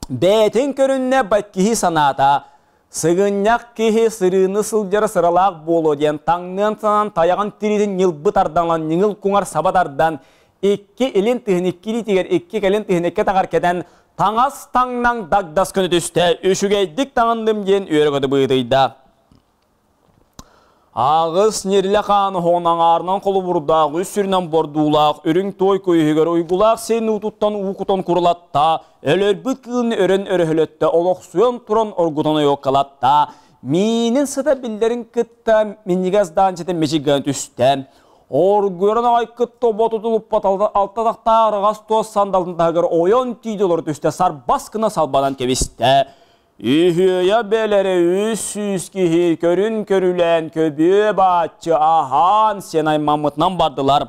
Бэйэтин көрүннэ киһи санаата, сыгынньах киһи сырыыны сылдьара сыралаах буолуо диэн таҥныан санаан тайаҕын тириитин ньылбы тардан ньыҥыл куҥар саба тардан, икки илин тыһын икки илиитигэр икки кэлин тыһын икки атаҕар кэтэн, таҥас таҥнаҥ дагдас көнө түстэ, үчүгэйдик таҥынным диэн үөрэ-көтө быһыытыйда. Аҕыс ньирлэ хаан оһоҕун аҥаарынан холобурдаах, үс сүрүнэн бордуулаах, үрүҥ туой куйуһугар уйгулаах сиэн уутуттан уу кутан курулатта, өлөрбүт кыылын өрөн өрөһөлөттө, олохсуйан туран оргутан ойуоккалатта, миинин сыта биллэрин кытта минньигэс даанчата мичик гына түстэ. Оргуйан аҕай кытта ботутулуппат алта тахтаах араҕас туос сандалын таһыгар ойон тиийдэ олоро түстэ, сарбас гына салбанан кэбистэ. Үһүөйэ бэлэрэ 300 киһи көрүн көрүлээн көбүө бааччы аһаан сиэн аймаммытынан бардылар.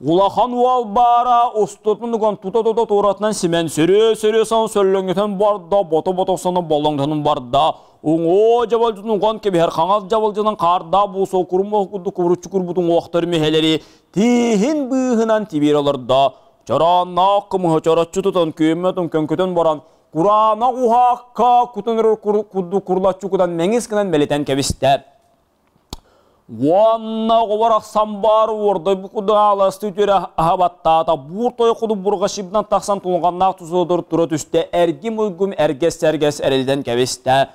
Улахан уол баара устутун уган тута-тута туоратынан симэн сөрүө-сөрүө сан сөллөҥҥүтэн барда, бото-бото охсону боллоҥтонун барда. Уҥуо дьабалдьытын уган кэбиһэр хаҥас дьабалдьынан хаардаах буусу курум курдук кубуруччу курбут уҥуохтар мүһэлэри тииһин быыһынан тибиир олордо. Чороонноох кымыһы чороччу тутан күөммөтүн көҥкөтөн баран Кураанах уһаакка кутун курдук курулаччы кутан мэҥис гынан мэлитэн кэбистэ. Уонна оҕолор ахсан баар уордайбыт курдук ааласты үтүөрэ аһабаттаата. Буур той кудук бурҕашибынан тахсан тулҕаннаах тусудор тура түстэ. Эргим-уйгум эргэс-сэргэс эрэлитэн кэбистэ.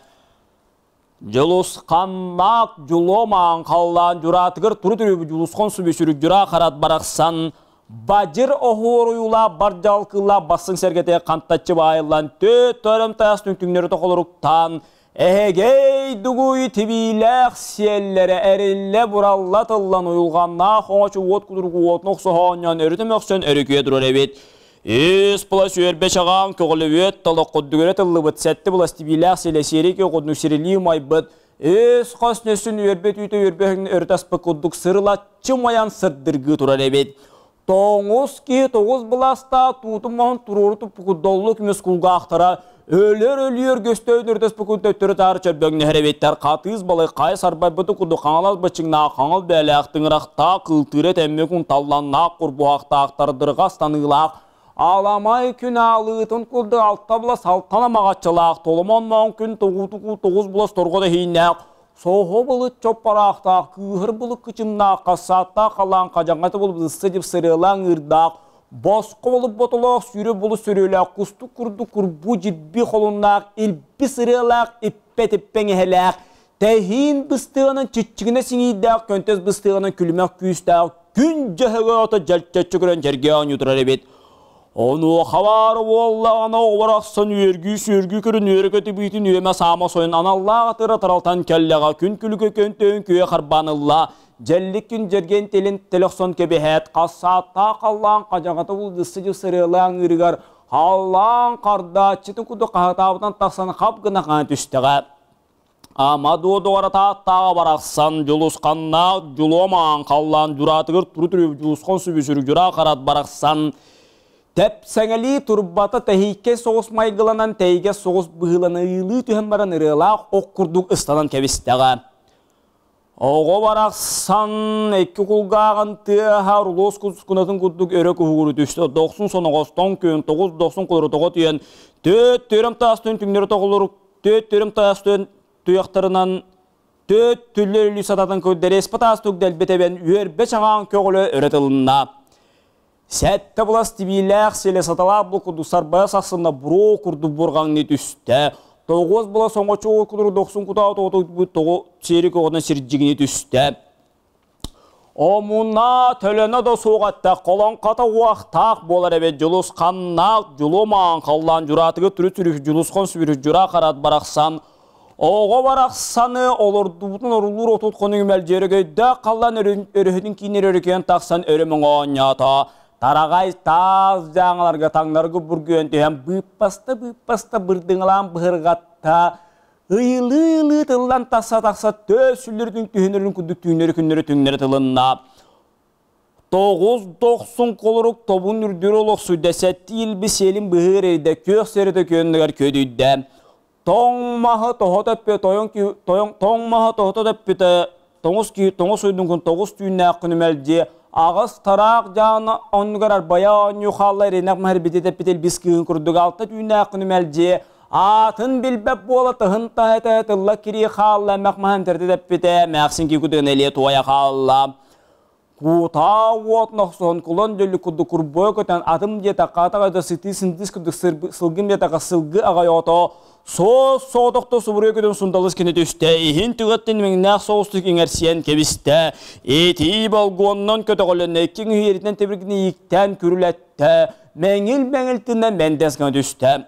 Дьулусханнаах дьулуо маан халлаан дьураатыгар туру түрүбү дьулусхан сүбү сүрүк дьураа харат барахсан бадьыр оһуоруйулаах бар дьалкылаах бассыҥ сэргэтэ хантаччы баайыллан төт төрөм таас түҥтүҥнэри тохолоруктаан эһэгэй дугуй тибиилээх сиэллэрэ эриллэ буралла тыллан уйулҕаннаах оҥочу уот кудургу уотун охсоһоонньоон өрүтэ мөхсөн өрүкүйэ турар эбит. Ис була сүөрбэ чаҕаан көҕүлүбүөт толох курдугура тыллыбыт сэтти була стибиилээх силэсиэри курдук сирилии умайбыт ис хос нөсүн үөрбэт үүтэ үөрбэһин өрүт аспыт курдук сырылаччы умайан сырдыргыы турар эбит. Тоҥус киһи тоҕус былаастаах туутун моһун туруору туппукут доллу күмүс кулгаахтара өлөр өлүөр көстөөн өрдөспүкүн төттөрү-таары чөрбөҥнөһөр эбиттэр. Хатыыс балай хайа сарбайбыты курдук хаҥалас быччыҥнаах хаҥал бээлээх тыҥырахтаах кыылтыыра тэммикун талланнаах курбуһахтаах тардырҕас таныылаах аламай күн аалыытын курдук алта булас алтан амаҕаччылаах толомонноон күн тоҕуутуку тоҕус булас торҕо тэһииннээх соһо былыт чоппараахтаах кыыһыр былыт кычымнаах хассааттаах халаан хадьаҥата булбут ысса дьип сырыалаан ыырдаах Босхо болуп ботолоох сүүрэ булу сөрүөлээх кустук курдук курбуу дьирби холуннаах илби сырыалаах иппэ-типпэҥ эһэлээх тэһиин быстыганан чиччигинэ сиҥиирдээх көнтөс быстыганан күлүмэх күүстээх күн дьөһөгөө ото дьэлчэччи көрөн дьэргээ оонньуу турар эбит. Онуоха баар буоллаҕына оҕо барахсан үөргүү-сүөргүү көрөн үөрэ көтүбүтүн үөмэ саама сойон аналлаах атыыра таралтан кэллэҕэ күн күлүкэ көнтөөн күө харбаан ылла. Дьэллик күн дьэргэн телин телөхсон кэбиһээт хас сааттаах халлаан хадьаҕата булдыссы сырыалаан ыырыгар халлаан хардааччытын курдук хаһытаабытан тахсан хап гына хаан түстэҕэ. Ама дуо доҕор тааттааҕа барахсан дьулусханнаах дьулуомаан халлаан дьураатыгар туру түрү дьулусхан сүбүсүрү дьураа харат барахсан тэпсэҥэлии турбата тэһииккэ соҕус майгыланан тэйгэ соҕус быһыыланыылыы түһэн баран ырыалаах ох курдук ыстанан кэбистэҕэ. Оҕо барахсан икки кулгааҕын тыаһа рулос кускунатын курдук өрө куһугуру түстэ. Дохсун соноҕостон күн тоҕус дохсун кулары тоҕо түйэн төт төрөм таастын түҥнэри тоҕолору төт төрөм таастын туйахтарынан төт түллэр үлүү сататын көрдөрү таас дэлби тэбэн үөрбэ чаҕаан көҕүлэ өрө тылынна. Сэтте булас тибиилээх силэ саталаах бу курдук сарбайа сахсынна буруо курдук бурҕаҥныы түстэ. Тоҕус була соҥочуу кудуру дохсун кутаа тоҕу тоҕу сиэри көҕүнэн сирдьигини түстэ. Омуна төлөнө да суоҕатта колоҥхата уохтаах буолар эбит дьулусханнаах дьулумаан халлаан дьураатыгы түрү түрү дьулусхан сүбүрү дьура харат барахсан оҕо барахсаны олордубутун орулуур отут хонугу мэлдьиэрэгөйдөөх халлаан өрөһүтүн кииннэр өрүкүйэн тахсан өрө моҥоонньоото. Тараҕай таас дьааҥыларга таҥнаргы бургуйан түһэн быыппаста-быыппаста бырдыҥалаан быһырҕатта. Ыйылыы-ылыы тыллан тахса-тахса төө сүллэритин түһүнэрин курдук түүннэри күннэри түҥнэри тылынна. Тоҕус дохсун холорук тобун үрдүр олохсуйда, сэттии илби сиэлин быһыыр эрдэ, күөх сэрэтэ күөннүгэр күөдүйдэ. Тоҥ маһы тоһо төппү, тойон тойон тоҥ маһы тоһото төппүтэ, тоҥус ки тоҥус уйдун тоҕус түүннээх күнү мэлдьи аҕыс тараах дьаана оннугар арбайа оонньуу хаалла иринэх маһыр бити тэппитил бис кыһын курдук алта түүннээх күнү мэлдьи аатын билбэт буола тыһын таһа тылла кирии хаалла эмэх маһын тэрти тэппитэ мээхсин ки кутугун элиэ туойа хаалла. Кутаа уот нохсон кулан дөлү курдук курбуя көтөн атым диэтэххэ атаҕа сытыы сындыс курдук сылгым диэтэххэ сылгы аҕай ото соос соотохто субуруя көтөн сундалыс кини түстэ иһин түгэттин миҥнээх соустук иҥэрсиэн кэбистэ итии болгуоннан көтөҕөлөннө икки үһүеритинэн тибиргини ииктээн күрүлэттэ мэҥил-мэҥил тынна мэндэс гына түстэ.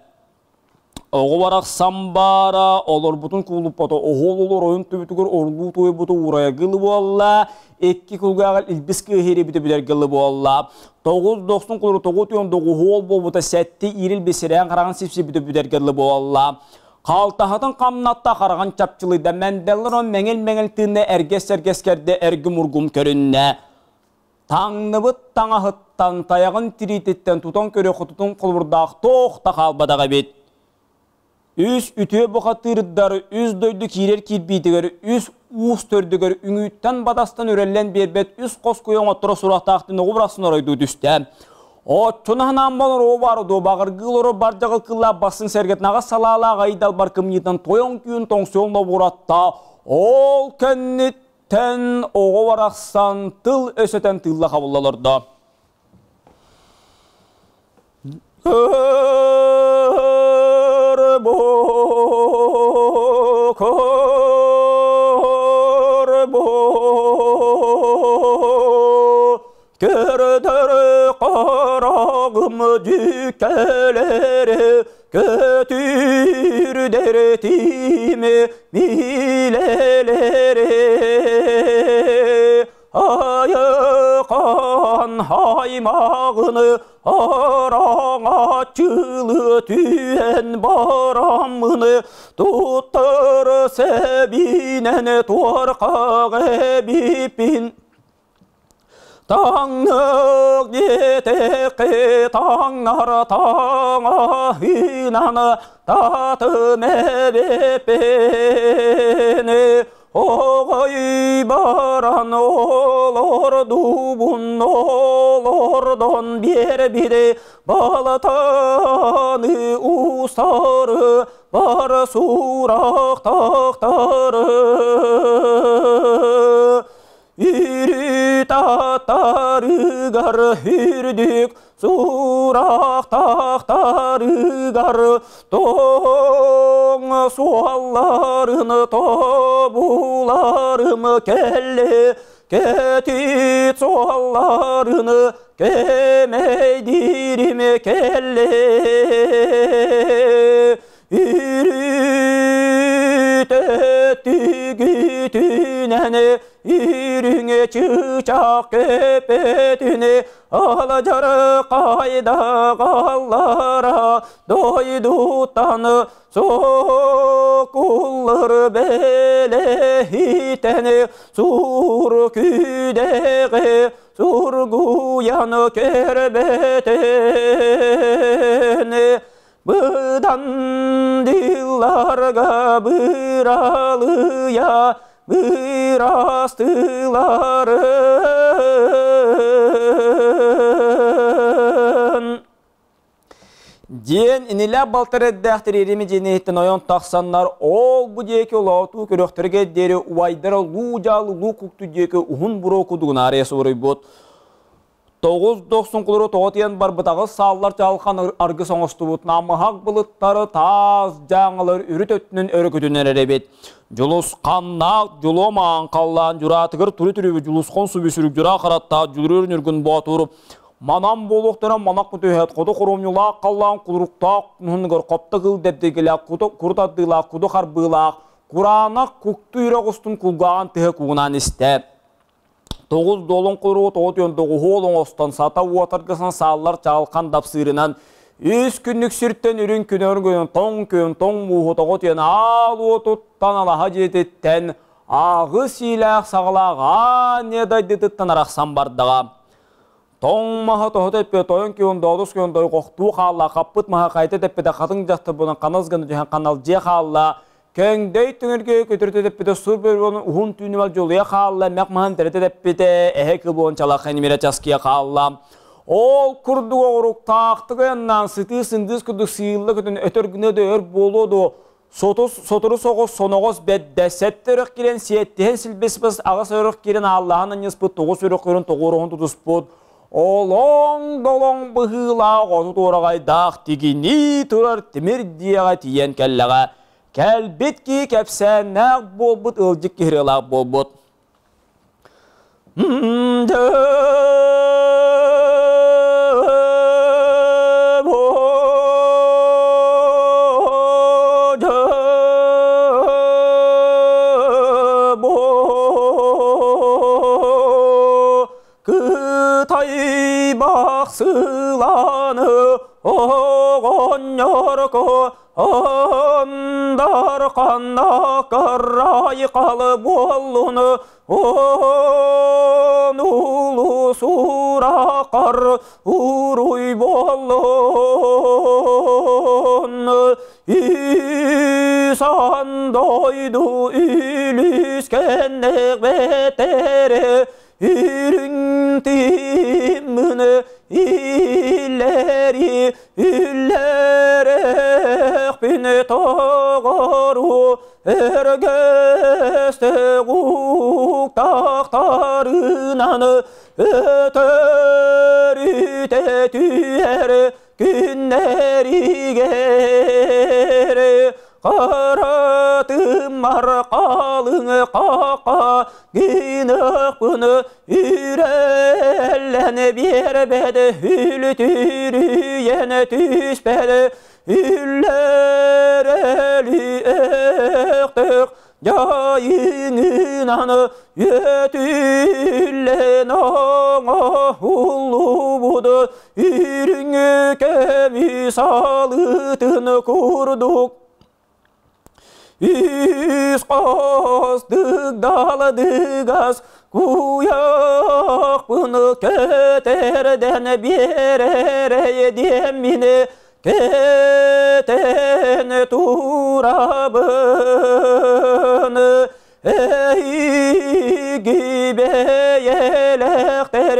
Оҕо барахсан баара олорбутун куулуппата оһол олор ойун түбүтүгэр орлуу туойбуту уурайа гылы буолла, икки кулгааҕар илбис кыыһыри бүтэ бүтэр гылы буолла. Тоҕус дохсун кулуру тоҕу түйөн доҕуһуол буолбута сэтти иирил бисирээн хараҕын сипси бүтэ бүтэр гылы буолла. Халтаһатын хамнатта хараҕын чапчылыйда мэнделлер он мэҥил-мэҥил тыынна эргэс-эргэс кэрдэ эргим-ургум көрүннэ. Таҥныбыт таҥаһыттан тайаҕын тириититтэн тутан көрө хотутун холобурдаах туох да хаалбатах эбит. Үс үтүө бухатыырдар үс дойду киирэр киирбиитигэр үс уус төрдүгэр үҥүүттэн батастан үрэллэн биэрбэт үс хос куйа оҥотторо сурахтаахтын оҕу бырахсын оройдуу түстэ. Оччону ханаан балар оо бар дуо бағыргыылору бар дьаҕыл кыллаа бассын сэргет наҕас салаалаах айдал бар кымньыытынан тойон күүн тоҥсуон лобуратта ол кэнниттэн оҕо барахсан тыл өсөтөн тыылла хабыллалордо. Көрдөр қарағым дükелері көтүр дертими милелери айықан аймағыны араңачылы түйен барамыны туттар сәбинен туарқақ эбиппин Таңнык етеқе таңнар таңа татым эбеппени Оғай баран олор дубун олордон бер бире балатаны устары бар сурақ тақтары Үрі таттарыгар үрдік сурақ тақтарыгар тоң суалларын тобуларым келле кетит суалларын Кэмэйдиирим кэллэ Үрүтэ түгүтүнэн Үрүҥэ чыычаах көпөтүнэ Аладьар кайда қаллара Дойдутан сокуллар бэлэһитэн Сур күдэҕи сургуйан көрбөтөн Быдан дылларга быралыйа бырастыларын. Диэн инилээх балтар эрдээх тириэрими дьиэниһиттэн ойон тахсаннар ол бу диэки олоотуу көрөхтөргө диэри убайдара луу дьаалы луу кукту диэки уһун буруо кудугунаарыйа суруйбут. Тоҕус дохсун кулуру тоҕо тиэн барбытаҕыс сааллар чаалхан аргыс оҥостубут намыһах былыттары таас дьааҥылар үрүт өттүнэн өрөкүтүнэр эрэбит. Дьулусханнаах дьулуо маан халлаан дьураатыгар туру түрүбү дьулусхон субүсүрүк дьураа хараттаах дьулурур ньургун боотур манан буолуохтара манах күтүһэт хоту хоромньулаах халлаан кулуруктаах нуһунугар хопто кыл дэбдигилээх курут ардыылаах куду харбыылаах кураанах кукту үрэх устун кулгааҕын тыһа куунаан истэ. Тоҕус долун куруу тоҕут тоҕуһуол оҥостон сата уотаргысан сааллар чаалхан дапсыырынан үс күннүк сүртэн үрүҥ күнөр күн тоҥ күн тоҥ мууһу тоҕо түйэн аал уотуттан алаһа дьиэтиттэн ааҕы сиилээх саҕалаах аанньа дайдытыттан арахсан бардаҕа. Тоҥ маһа тоһута эппит, тойон күөн доодус күөн дойҕохтуу хаалла, хаппыт маһа хайта тэппитэ, хатыҥ дьахтар буолан ханас гына түһэн ханалдьыйа хаалла, көҥдөй түҥүргэ көтүрүтэ тэппитэ, сур бөрүөн уһун түүнүмэл дьулуйа хаалла, мэх маһын тирэтэ тэппитэ, эһэ кыл буолан чалахай ньимирэ часкыйа хаалла. Ол курдук оҕуруктаахтык айаннаан сытыы сындыыс курдук сыылла көтөн өтөр гына да өр буолуо дуо, Сотору соҕус соноҕос бэрдэ, сэттэ өрөх киирэн сиэттиһэн силбиспит, аҕыс өрөх киирэн ааллаһан анньыспыт, тоҕус өрөх киирэн тоҕуоруһун тутуспут, олоҥ-долоҥ быһыылаах оту туораҕайдаах тигинии турар тимир диэҕэ тиийэн кэллэҕэ. Кэлбит кии кэпсээннээх буолбут, ыалдьыт киһирыалаах буолбут. Кытай бахсыланы оҕонньорко Ондар ханна карай қалы буоллуну он улу сурақар уруй буоллун Исан дойду үлүскэннек бетере үрүҥ тиммыны иллэри үллэрэхпин тоҕору өргөстө уктахтарынан өтөрүтэ түһэр күннэригэр Харатымар қалың қақа гинықпын үреллен биэрбэд үлүтүрүйэн түспэд үллэрели өқтөк жайыңынан өтүллен оңоһуллубуд үрүҥ көмүс алытын курдук Үс қостық даладыгас куяқпын көтерден берер деммini кетен турабын эйги бэйэлэхтэр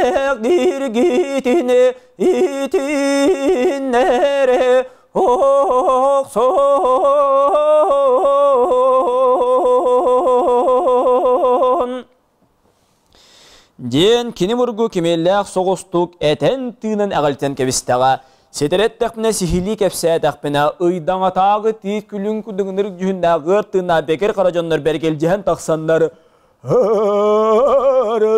эгдиргитин итиннере охсон. Диэн кини мургу кимиэллээх соҕустук этэн тыынан эҕэлтэн кэбистэҕэ. Ситэрэттэхпинэ сиһилии кэпсээтэхпинэ ыйдаҥатааҕы тиит күлүҥ кудугунур дьүһүннээх ыар тыыннаах бэкир хара дьоннор бэргэлдьиһэн тахсаннар Аржалы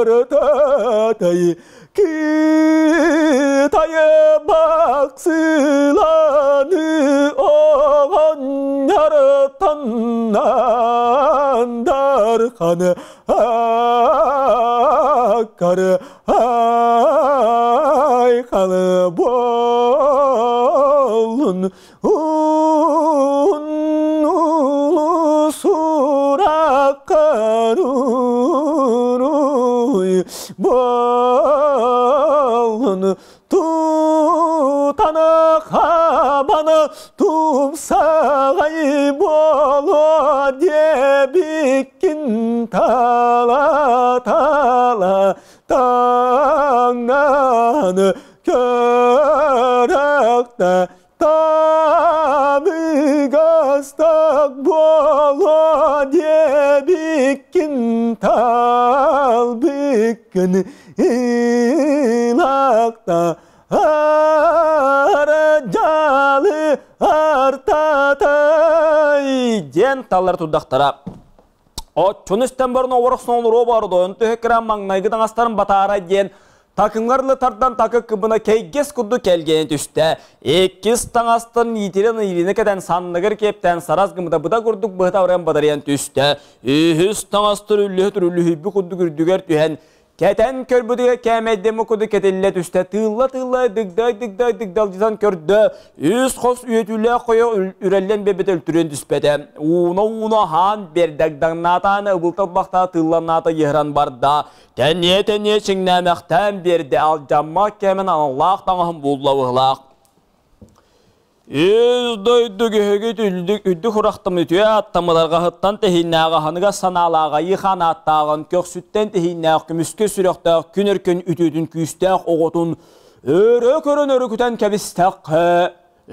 артатай Китайы бақсыланы оғаннар таннан дарханы аккары айқалы болун сураккаруруй болун тутана хабаны тупсағай боло дебиккин тала тала таңнаны көрөктө табыгастак боло дебиккин талбыккын илакта аржалы артатай диэн таллар турдахтара. Оччуну истэн баран оҕорох соҥолоруо баар дойон төһө маҥнайгы таҥастарын батаара диэн такыҥарлы тардан такы кыбына кэйгэс курдук кэлгээн түстэ. Иккис таҥастан иитирэн ирине кэтэн санныгар киэптээн сарас гымыта быта курдук быһыта баран бадарыйан түстэ. Үһүс таҥастар үллүһү түрүллүһүйбү курдук үрдүгэр түһэн кэтэн көрбүтүгэр кээмэйдэммит курдук кэтиллэ түстэ. Тыылла-тыылла дыгдай-дыгдай дыгдалдьытан көрдө. Үс хос үөтүүлээх хойо үрэллэн биэрбитэ өлтүрүөн түспэтэ. Ууна-ууна хаан бердэгдаҥнаатааны ыбылталбахтаа тыылланнаата йыһыран барда. Тэниэ-тэниэ чиҥнээмэхтээн биэрдэ алдьаммат кэмин аналлаах таҥаһын булла быһылаах. Үс дойду күһүгүт үрдүк үрдүк урахтам үтүө аттамыларгаһыттан тэһииннээҕи аһыныгас санаалаах айыы-хаан ааттааҕын көхсүттэн тэһииннээх көмүскэ сүрэхтээх күн өркөн үтүөтүн күүстээх оҕотун өрө көрөн өрүкүтэн кэбистэххэ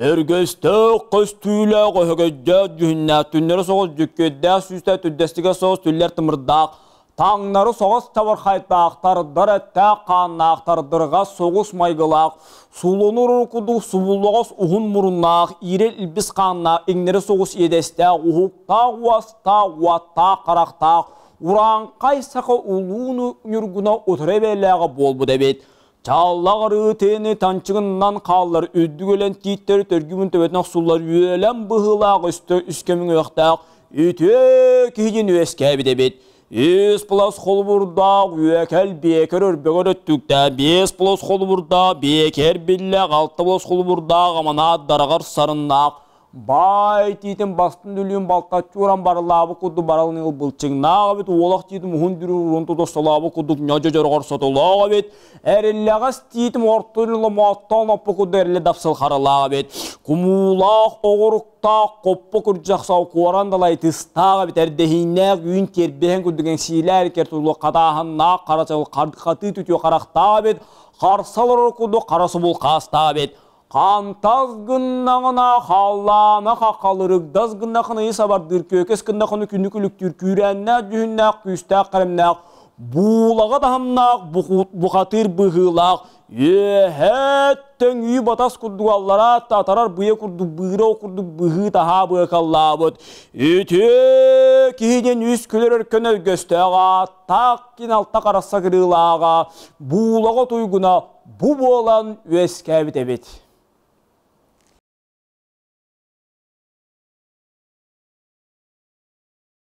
өргөстөөх көстүүлээх өһөгөйдөөх дьүһүннээх түннэри соҕус дьүккүөрдээх сүүстээх түрдэстигэ соҕус түллэр тымырдаах Таҥнары соҕус чабырхайдаах, тардар эттээх хааннаах, тардырҕас соҕус майгылаах, сулунур курдук субуллаҕас уһун муруннаах, иирэр илбис хааннаах, иҥнэри соҕус иэдэстээх, уһуктаах уостаах, уоттаах харахтаах, урааҥхай саха улуу ньургуна утары эбээлээҕэ буолбут эбит. Чаллах арыы тыаны танчыгынан хааллар, үрдүк өлөн тииттэри төргүмүн төбөтүн охсуллар үөлэн быһыылаах өстө үскэмиҥ үтүө киһитин үөскээбит эбит. Үс плас холобурдаах үөкэл биэкэр өрбөгөр өттүктээх, биэс плас холобурдаах биэкэр биллээх, алта плас холобурдаах аманаат дараҕар сарыннаах, Баай тиитин бастын дүлүүн балтаччы уран барылаабыт курдук баралын ыл былчыҥнаах эбит, уолах тиитим уһун дүрүүрун тутусталаабыт курдук ньодьо дьороҕор сотолоох эбит, эриллэҕэс тиитим орто ломооттоон оппу курдук эриллэ дапсыл харалаах эбит, кумуулаах оҕуруктаах хоппо күрдьэх куоран далай тыстаах эбит, эрдэһииннээх үүн тиэрбэһэн курдук эҥсиилээр кертулу хатааһыннаах хара чал хатыы түтүө харахтаах эбит, харсал курдук хара субул хаастаах эбит. Хантас гыннаҕына халлаана хаххалырыгдас гыннахына ый сабардыыр, күөкэс гыннахына күнү күлүктүүр, күүрээннээх дьүһүннээх, күүстээх хәрэмнээх, буулаҕа таһымнаах, бухатыыр быһыылаах, үөһээ төҥүү батас курдук аллараа татарар быйа курдук быыра курдук быһыы таһаа быакаллаабыт. Үтүө киһи диэн үс күлэр өркөн өргөстөөх ааттаах кин алта харасса кырыылааҕа, буулаҕа туйгуна бу буолан үөскээбит эбит.